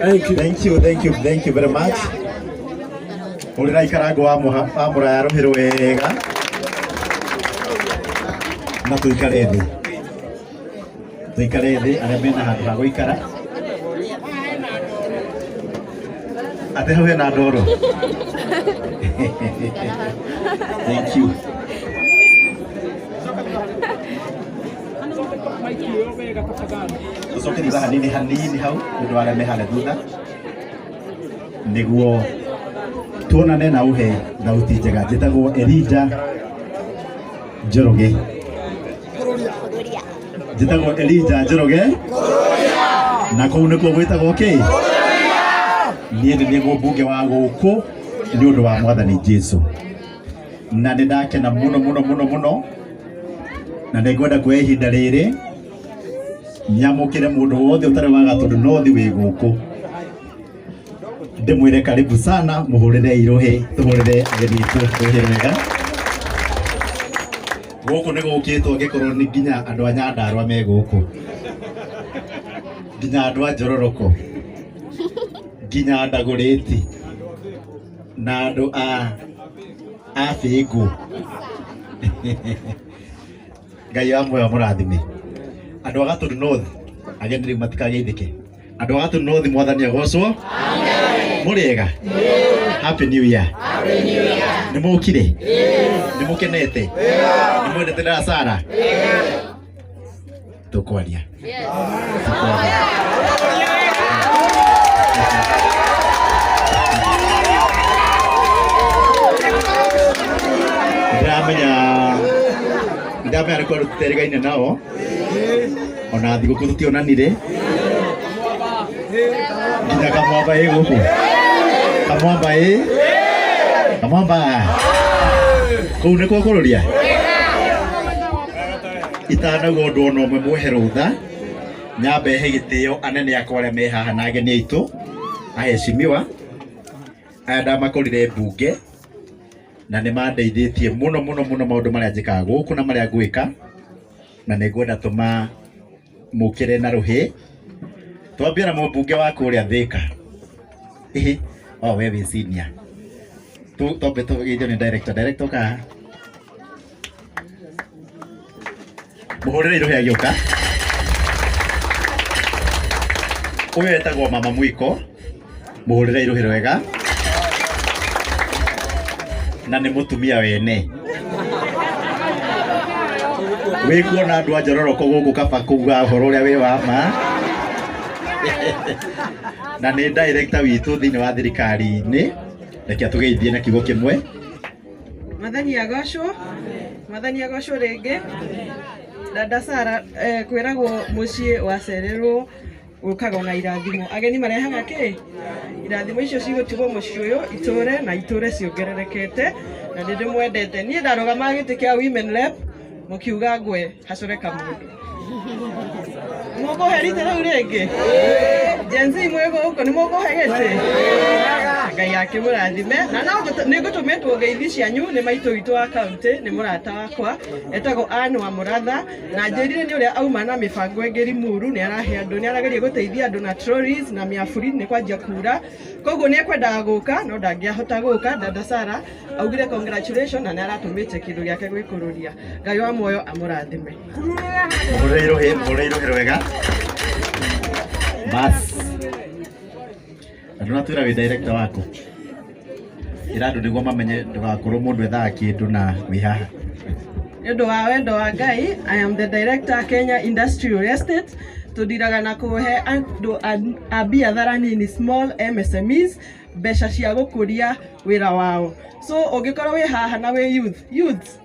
Thank you. Thank you, thank you, thank you very much. Hũrĩra ikarango wa wa mũraya rũhĩ wega na tũikare thĩ, tũikare thĩ arĩa mena handũ ha gũikara atĩ hau hena ndoro. Thank you. Tũcoke thutha hanini hanini hau nĩ ũndũ wa arĩa me harĩa thutha nĩguo tuonane na ũhe thauti njega. Njĩtagwo Elijah Njoroge, njĩtagwo Elijah Njoroge na kũu nĩkuo gwĩtagwo kĩ. Niĩ nĩ niĩ mũmbunge wa gũkũ nĩ ũndũ wa mwathani Jesu, na nĩ ndakena mũno mũno mũno mũno, na nĩ ngwenda kuoya ihinda rĩrĩ nyamũkĩre mũndũ wothe ũtarĩ wa Gatũndũ North wĩ gũkũ, ndĩmwĩre karibu sana, mũhũrĩre irũhĩ, tũhũrĩre ageni aitũ rũhĩ rwega. Gũkũ nĩ gũkĩtwo angĩkorwo nĩ nginya andũ a Nyandarũa me gũkũ, nginya andũ a Njororoko, nginya Ndagũrĩti na andũ a Bĩngũ. Ngai wa muoyo mũrathime andũ a Gatũndũ North. Ageni rĩu matikageithĩke. Andũ a Gatũndũ North, mwathani agocwo. Mũrĩ ega? Happy New Year. Nĩ mũkire? Nĩ mũkenete? Nĩ mwendete Darasara? Tũkwaria, tũkwaria. Ndĩramenya nĩ kwandũ tũterĩgaine nao ona thigũkũ tũtionanire nginya kamwamba ĩ gũkũ, kamwamba ĩ kamwamba kũu nĩ kũrũria itanauga ũndũ ona ũmwe. Muhe rũtha nyambe he gĩtĩo anene akwa arĩa me haha na ageni aitũ aheshimiwa aya ndamakorire mbunge na nĩ mandeithĩtie mũno mũno mũno maũndũ marĩa njĩkaga gũkũ na marĩa ngwĩka, na nĩ ngwenda tũma mũkĩre na rũhĩ. Twambie na mũmbunge wa kũrĩa Thĩka. Ĩhĩ, o we wĩ senior. Twambe tũgeithio nĩ director. Director, ũka haha. Mũhũrĩre irũhĩ agĩũka. Ũyũ etagwo Mama Mwiko, mũhũrĩre irũhĩ rwega, na nĩ mũtumia wene wĩ kuona andũ a Njororoko gũkũ kaba kuga ũhoro ũrĩa wĩ wa ma, na nĩ director witũ thĩinĩ wa thirikari-inĩ. Reke atũgeithie na kiugo kĩmwe. Mwathani agocwo. Mwathani agocwo rĩngĩ. Dada Sara, kwĩragwo mũciĩ wacererwo gũkaga na irathimo. Ageni marehaga kĩ? Irathimo icio cigũtigwo mũciĩ ũyũ itũre na itũre ciongererekete, na nĩ ndĩmwendete. Niĩ ndarũgamaga gĩtĩ kĩa women rep, mũkiuga ngwe hacore kamũndũ. Mũkũhe rita rĩu rĩngĩ? Gen Z mwĩ gũkũ, nĩ mũkũhe gĩtĩ? Ngai akĩmũrathime. Na no nĩ ngũtũmĩtwo ngeithi cianyu nĩ maitũ witũ wa kaunti, nĩ mũrata wakwa etagwo Ann wa Mũratha, na njĩrire nĩ ũrĩa auma na mĩbango ĩngĩ Limuru, nĩ arahe andũ, nĩ arageria gũteithia andũ na trolleys na mĩaburi, nĩ kwanjia kura, koguo nĩ ekwendaga gũka no ndangĩahota gũka. Dada Sara augire congratulation na nĩ aratũmĩte kĩndũ gĩake gwĩkũrũria. Ngai wa muoyo amũrathime. Mũhũrĩre irũhĩ, mũhũrĩre irũhĩ rwega. Bas, na ndũnatwĩra wĩ director waku, ĩra andũ nĩguo mamenye, ndũgakorwo mũndũ ethaga kĩndũ na wĩ haha. Nĩ ũndũ wa wendo wa Ngai, I am the director Kenya Industrial Estate. Tũndiraga na kũhe andũ a biathara nini, small MSMEs, mbeca cia gũkũria wĩra wao. So ũngĩkorwo wĩ haha na wĩ youth, youths,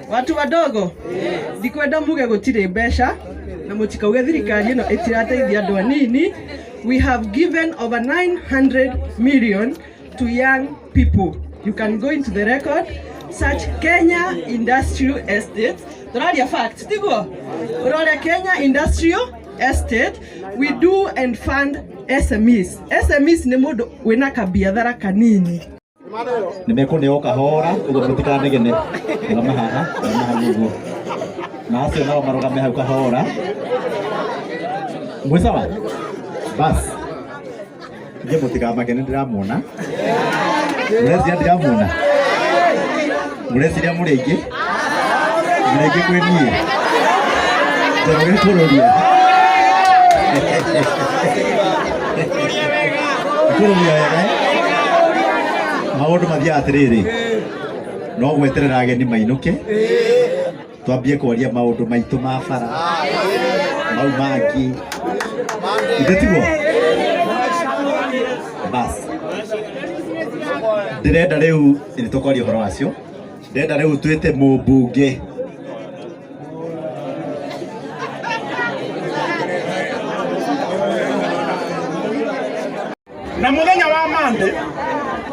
watu wadogo, ndikwenda muge gũtirĩ mbeca na mũtikauge thirikari ĩno ĩtirateithia andũ anini. We have given over 900 million to young people. You can go into the record, search Kenya Industrial Estate. Tũraria fact, tiguo? Ũrore Kenya Industrial Estate. We do and fund SMEs. SMEs nĩ mũndũ wĩna kabiathara kanini. Nĩ mekũneo kahora ũguo, mũtikanegene. Rũgama haha, rũgama hau ũguo, na acio nao marũgame hau kahora. Mwĩ sawa? Bas. Inyuĩ mũtikamake nĩ ndĩramuona. Mũreciria ndiramuona? Mũreciria mũrĩ aingĩ? Mũrĩ aingĩ kwĩ niĩ? Njoroge kũrũria. Kũrũria wega eh? Maũndũ mathiaga atĩrĩrĩ, no gweterera ageni mainũke twambie kwaria maũndũ maitũ ma bara mau mangĩ ithe tiguo bas ndĩrenda rĩu nĩ tũkwaria ũhoro wacio ndĩrenda rĩu twĩte mũmbunge Na muthenya wa Monday,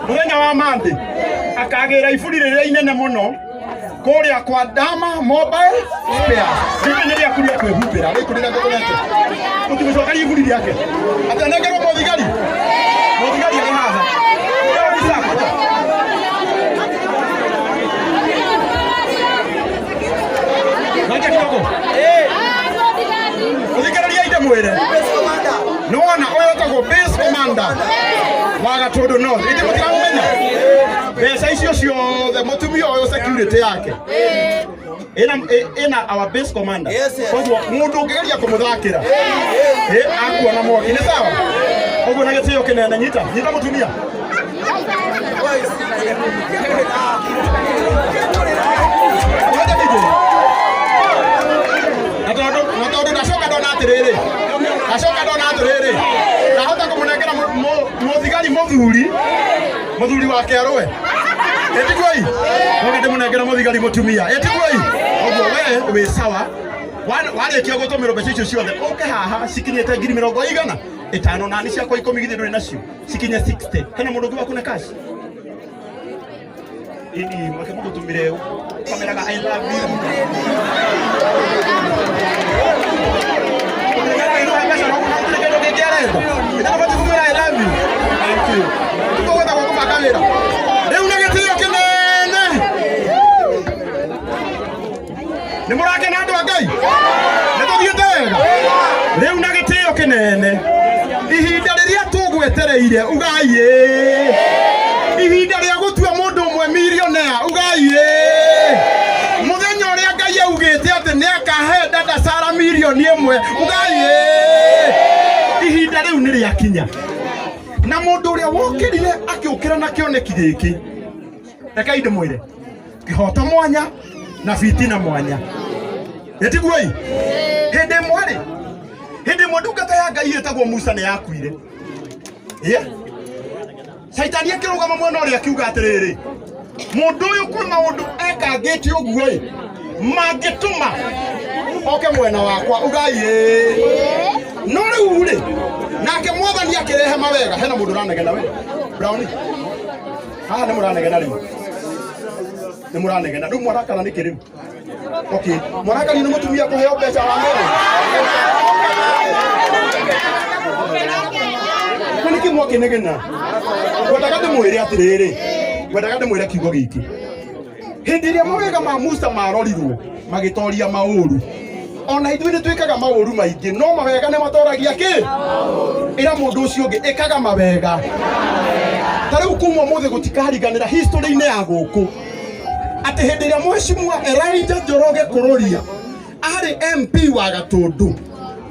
muthenya wa Monday akagĩra iburi rĩrĩa inene mũno kũrĩa kwa Dama Mobile Spares. Rĩrĩ nĩ rĩaku rĩa kwĩhumbĩra, rĩkũ rĩrĩa ngũkũnete. Ũtigũcokeria iburi rĩake. Atĩ anengerwo mũthigari. Mũthigari arĩ haha. Ũrĩa ofisa kuja. Ngoja kidogo. Mũthikĩrĩria ndĩmwĩre. Nĩwona ũyũ wĩtagwo base commander wa Gatũndũ North. Ithe mũtiramũmenya? Mbeca icio ciothe mũtumia ũyũ security yake ĩna ĩna our base commander. Koguo mũndũ ũngĩgeria kũmũthakĩra akuona mwaki nĩ sawa. Ũguo na gĩtĩo kĩnene nyita nyita mũtumia. Ngoja DJ. Na tondu na tondu ndacoka ndona atiriri ndacoka ndona atiriri ndahota kũmũnengera mũthigari mũthuri mũthuri wake arũe ĩtiguoi koguo ndĩmũnengera mũthigari mũtumia ĩtiguoi ũguo we wĩ sawa warĩkia gũtũmĩrwo mbeca icio ciothe ũke haha cikinyĩte ngiri mĩrongo igana ĩtano na nĩ ciakwa ikũmi githĩ ndũrĩ nacio cikinye 60 hena mũndũ ũngĩ wakuna cash ini make mũgũtũmĩre ũkameraga I love you. Rĩu nĩ gĩtĩo kĩnene nĩ mũrakena andũ a Ngai nĩ tũthiĩte wega rĩu na gĩtĩo kĩnene ihinda rĩrĩa tũgwetereire ugai ĩĩ ihinda rĩa gũtua mũndũ ũmwe milionea ugai ĩĩ mũthenya ũrĩa Ngai augĩte atĩ nĩ akahe dada Sara mirioni ĩmwe ugai ĩĩ ihinda rĩu nĩ rĩakinya na mũndũ ũrĩa wokĩrire akĩũkĩra na kĩoneki gĩkĩ rekei ndĩmwĩre kĩhoto mwanya na fitina mwanya ĩtiguoi hĩndĩ ĩmwe rĩ hĩndĩ ĩmwe ndungata ya Ngai ĩtagwo Musa nĩ yakuire yeah. Caitani akĩrũgama mwena ũrĩa akiuga atĩrĩrĩ mũndũ ũyũ kwĩ maũndũ ekangĩte ũguo ĩ mangĩtũma oke mwena wakwa ugai ĩ no rĩu rĩ nake mwathani akĩrehe mawega hena mũndũ ũranegena we Brownie haha nĩ mũranegena rĩu nĩ mũranegena rĩu mwarakara nĩkĩ rĩu okay mwarakario nĩ mũtumia kũheo mbeca wa mbere na nĩkĩ mwakĩnegena ngwendaga ndĩmwĩre atĩrĩrĩ ngwendaga ndĩmwĩre kiugo gĩkĩ hĩndĩ ĩrĩa mawega ma Musa marorirwo magĩtoria maũru ona ithuĩ nĩ twĩkaga maũru maingĩ no mawega nĩ matoragia kĩ ĩra mũndũ ũcio ũngĩ ĩkaga mawega ta rĩu kuma ũmũthĩ gũtikariganĩra history-inĩ ya gũkũ atĩ hĩndĩ ĩrĩa mheshimiwa Elijah Njoroge Kũrũria arĩ MP wa Gatũndũ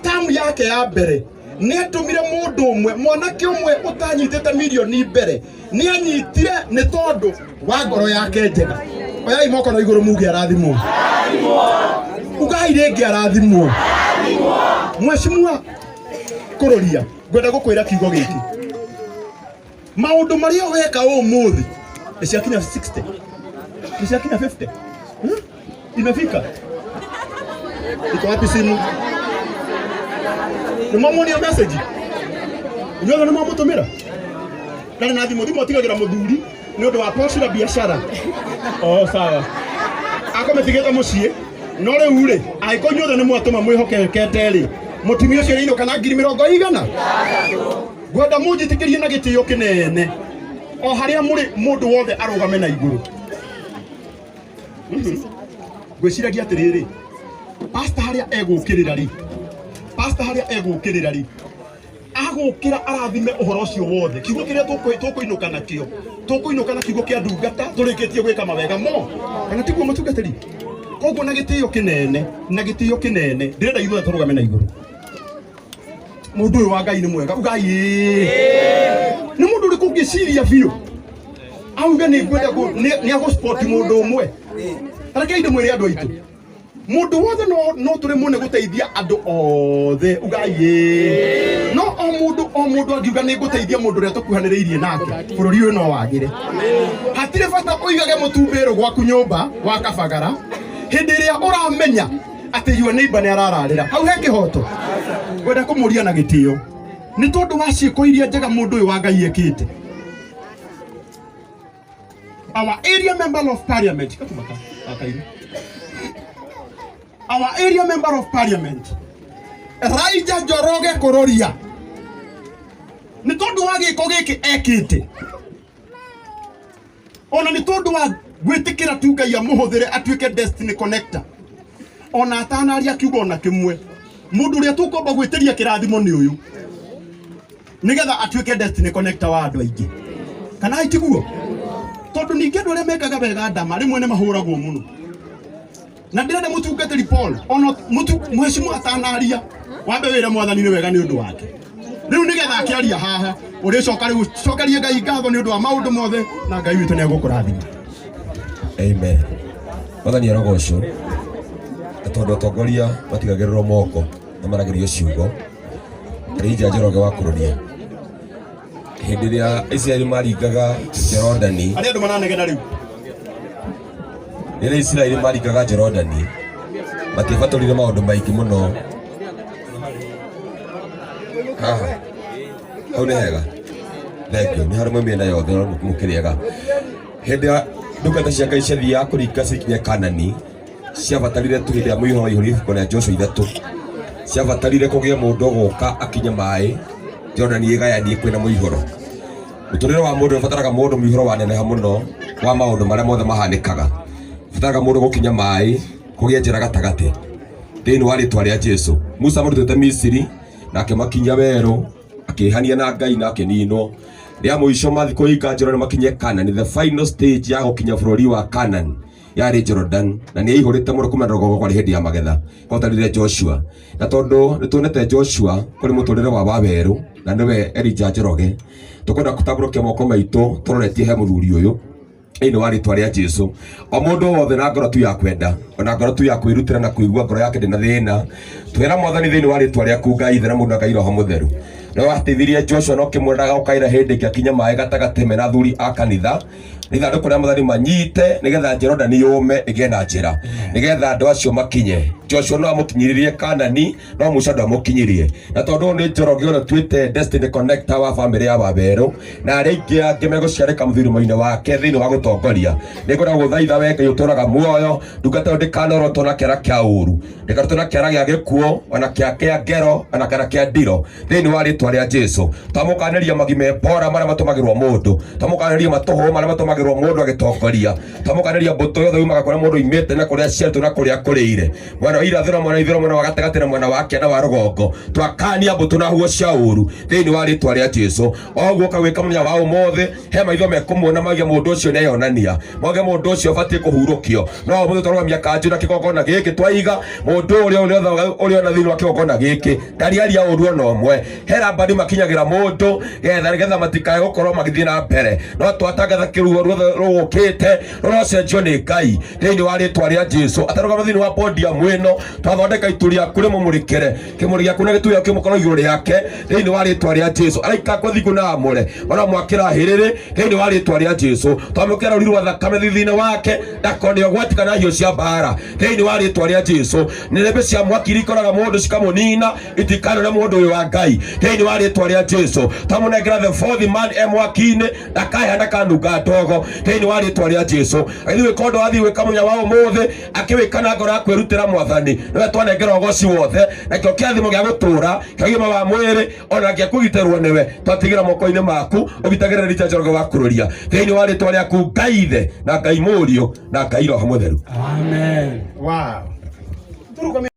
tamu yake ya mbere nĩ atũmire mũndũ ũmwe mwanake ũmwe ũtanyitĩte mirioni mbere nĩ anyitire nĩ tondũ wa ngoro yake njega oyai moko na igũrũ muge arathimwo ugai rĩngĩ arathimwo mheshimiwa Kũrũria ngwenda gũkwĩra kiugo gĩkĩ maũndũ marĩa weka ũmũthĩ nĩ ciakinya 60 nĩ ciakinya 50 hmm? Imefika iko wapi simu nĩ mwamuonia message inyuothe nĩ mwamũtũmĩra ndarĩ na thimũ thimũ atigagĩra mũthuri nĩ ũndũ wa poshi na biashara oh sawa akamĩtigĩte mũciĩ no rĩu rĩ angĩkorwo inyuothe nĩ mwatũma mwĩhokekete rĩ mũtumia ũcio nĩainũka na ngiri mĩrongo igana ngwenda mũnjĩtĩkĩrie na gĩtĩo kĩnene o harĩa mũrĩ mũndũ wothe arũgame na igũrũ ngwĩciragia atĩrĩrĩ pastor harĩa egũkĩrĩra rĩ pastor harĩa egũkĩrĩra rĩ Agũkĩra arathime ũhoro ũcio wothe. Kiugo kĩrĩa tũkũinũka nakĩo, tũkũinũka na kiugo kĩa ndungata tũrĩkĩtie gwĩka mawega mo, kana tiguo mũtungatĩri? Koguo na gĩtĩo kĩnene, na gĩtĩo kĩnene, ndĩrenda ithuothe tũrũgame na igũrũ. Mũndũ ũyũ wa Ngai nĩ mwega, ugai ĩĩ. Nĩ mũndũ ũrĩkũ ũngĩciria biũ auge nĩ ngwenda nĩ agũspoti mũndũ ũmwe? Rekei ndĩmwĩre andũ aitũ, mũndũ wothe no tũremwo nĩ gũteithia andũ othe, ugai ĩĩ. No o mũndũ o mũndũ angiuga nĩ ngũteithia mũndũ ũrĩa tũkuhanĩrĩirie nake, bũrũri ũyũ no wagĩre. Hatirĩ bata ũigage mũtumbĩrũ gwaku nyũmba wa kabagara hĩndĩ ĩrĩa ũramenya atĩ your neighbor nĩ arararĩra hau. He kĩhoto ngwenda kũmũria na gĩtĩo, nĩ tondũ wa ciĩko iria njega mũndũ ũyũ wa Ngai ekĩte. Our area member of parliament, Katumaka, Akairu. Our area member of parliament Elijah Njoroge Kururia, nĩ tondũ wa gĩko gĩkĩ ekĩte, ona nĩ tondũ wa gwĩtĩkĩra tu Ngai amũhũthĩre atuĩke destiny connector, ona atanaria kiugo ona kĩmwe, mũndũ ũrĩa tũkwamba gwĩtĩria kĩrathimo nĩ ũyũ, nĩgetha atuĩke destiny connector wa andũ aingĩ, kana itiguo? Tondũ ningĩ andũ arĩa mekaga wega ndama rĩmwe nĩ mahũragwo mũno. Na ndĩrenda mũtungatĩri Paul, ona mũhecimu atanaria, wambe wĩre Mwathani nĩ wega nĩ ũndũ wake. Rĩu nĩgetha akĩaria haha, ũrĩcoka rĩu cokerie Ngai ngatho nĩ ũndũ wa maũndũ mothe, na Ngai witũ nĩ egũkũrathima. Amen. Mwathani arogocwo. Na tondũ atongoria matigagĩrĩrwo moko na maragĩrio ciugo, Elijah Njoroge wa Kũrũria, hĩndĩ ĩrĩa Isiraeli maringaga Jorodani, arĩa andũ maranegena rĩu, rĩrĩa Isiraeli maringaga Jorodani, matiabatũrire maũndũ maingĩ mũno. Haha hau nĩ hega, thengiũ nĩ harĩ mĩena yothe no mũkĩrĩega. Hĩndĩ ya ndungata cia Ngai ciathiaga kũringa cikinye Kanani, ciabatarire tu hĩndĩ ya mũihũro waihũrire ibuku rĩa Joshua 3, ciabatarire kũgĩe mũndũ ũgũka akinye maĩ Jorodani ĩgayanie kwĩna mũihũro. Mũtũrĩre wa mũndũ ũbataraga mũndũ mũihũro waneneha mũno wa maũndũ marĩa mothe mahanĩkaga, ũbataraga mũndũ gũkinya maĩ kũgĩe njĩra gatagatĩ. Thĩinĩ wa rĩtwa rĩa Jesu, Musa amũrutĩte Misiri na akĩmakinyia werũ, akĩhania na Ngai na akĩninwo. Rĩa mũico mathiĩ kũringa Jordan makinye Canaan, the final stage ya gũkinya bũrũri wa Canaan yarĩ Jordan, na nĩ yaihũrĩte mũno kuma rũgongo, kwarĩ hĩndĩ ya magetha. Kwatarire Joshua, na tondũ nĩ tuonete Joshua kũrĩ mũtũrĩre wa wawerũ na nĩwe Elijah Njoroge, tũkwenda gũtambũrũkia moko maitũ tũroretie he mũthuri ũyũ thĩinĩ wa rĩtwa rĩa Jesu. O mũndũ wothe na ngoro tu ya kwenda, ona ngoro tu ya kwĩrutĩra na kũigua ngoro yake ndĩ na thĩna, twĩra Mwathani thĩinĩ wa rĩtwa rĩaku Ngai Ithe na Mũndũ na Ngai Roho Mũtheru, nĩ wateithirie Joshua na ũkĩmwĩra ũkaira hĩndĩ ĩngĩ akinye maĩ gatagatĩ mena athuri a kanitha ithandũkũ rĩa Mwathani manyite, nĩgetha Jorodani yũme ĩgĩe na njĩra, nĩgetha andũ acio makinye. Joshua no amũkinyiririe Kanani, no Musa ndamũkinyirie. Na tondũ ũyũ nĩ Njoroge ũrĩa tuĩte destiny connector wa bamĩrĩ ya Wawerũ na arĩa aingĩ angĩ megũciarĩka mũthurimo-inĩ wake thĩinĩ wa gũtongoria, nĩ ngwenda gũgũthaitha we Ngai ũtũraga muoyo, ndungata ĩyo ndĩkanorotwo na kĩara kĩa ũru, ndĩkarutwo na kĩara gĩa gĩkuũ, ona kĩa kĩa ngero, ona kana kĩa ndiro, thĩinĩ wa rĩtwa rĩa Jesu. Twamũkanĩria magime bora marĩa matũmagĩrwo mũndũ, twamũkanĩria matũhũ marĩa matũmagĩrwo mũndũ agĩtongoria, twamũkanĩria mbũtũ yothe yumaga kũrĩa mũndũ oimĩte na kũrĩa aciarĩtwo na kũrĩa akũrĩire, mwena wa irathĩro, mwena wa ithũĩro, mwena wa gatagatĩ na mwena wa kĩanda wa rũgongo. Twakania mbũtũ na huo cia ũru thĩinĩ wa rĩtwa rĩa Jesu. Oguo kagwĩka mũthenya wa ũmũthĩ, he maitho mekũmuona mauge mũndũ ũcio nĩeyonania, mauge mũndũ ũcio ũbatiĩ kũhurũkio. No ũmũthĩ twarũgamia kanjũ na kĩgongona gĩkĩ, twaiga mũndũ ũrĩa ũrĩa ona thĩinĩ wa kĩgongona gĩkĩ ndariaria ũru ona ũmwe. He rambani makinyagĩra mũndũ getha matikae gũkorwo magĩthiĩ na mbere, no twatangatha kĩruo ruothe rũgũkĩte rũrocenjio nĩ Ngai thĩinĩ wa rĩtwa rĩa Jesu. Atarũgama thĩinĩ wa podium ĩno, twathondeka itu rĩaku rĩmũmũrĩkĩre, kĩmũrĩ gĩaku na gĩtugĩ gĩaku kĩmũkorwo igũrũ rĩake thĩinĩ wa rĩtwa rĩa Jesu. Araika aku athingu na amũre maramwakĩra hĩrĩrĩ thĩinĩ wa rĩtwa rĩa Jesu. Twamũkĩra rũri rwa thakame thithinĩ wake, ndakone ũgwati kana hiũ cia mbara thĩinĩ wa rĩtwa rĩa Jesu. Nĩrĩmbĩ cia mwaki iria ikoraga mũndũ cikamũnina itikanone mũndũ ũyũ wa Ngai thĩinĩ wa rĩtwa rĩa Jesu. Twamũnengera the fourth man e mwaki-inĩ, ndakahĩa, ndakanunga ndogo thĩinĩ wa rĩtwa rĩa Jesu. Agĩthiĩ gwĩka ũndũ wathiĩ gwĩka mũthenya wa ũmũthĩ, akĩwĩka na ngoro ya kwĩrutĩra. Mwathani, nĩwe twanengera ũgoci wothe, nakĩo kĩathimo gĩa gũtũũra kĩa ũgima wa mwĩrĩ ona gĩa kũgitĩrwo nĩwe twatigĩra moko-inĩ maku, ũgitagĩre Richard Njoroge wa Kũrũria thĩinĩ wa rĩtwa rĩaku Ngai Ithe na Ngai Mũriũ na Ngai Roho Mũtheru. Amen. Wow. Tũrũgamie.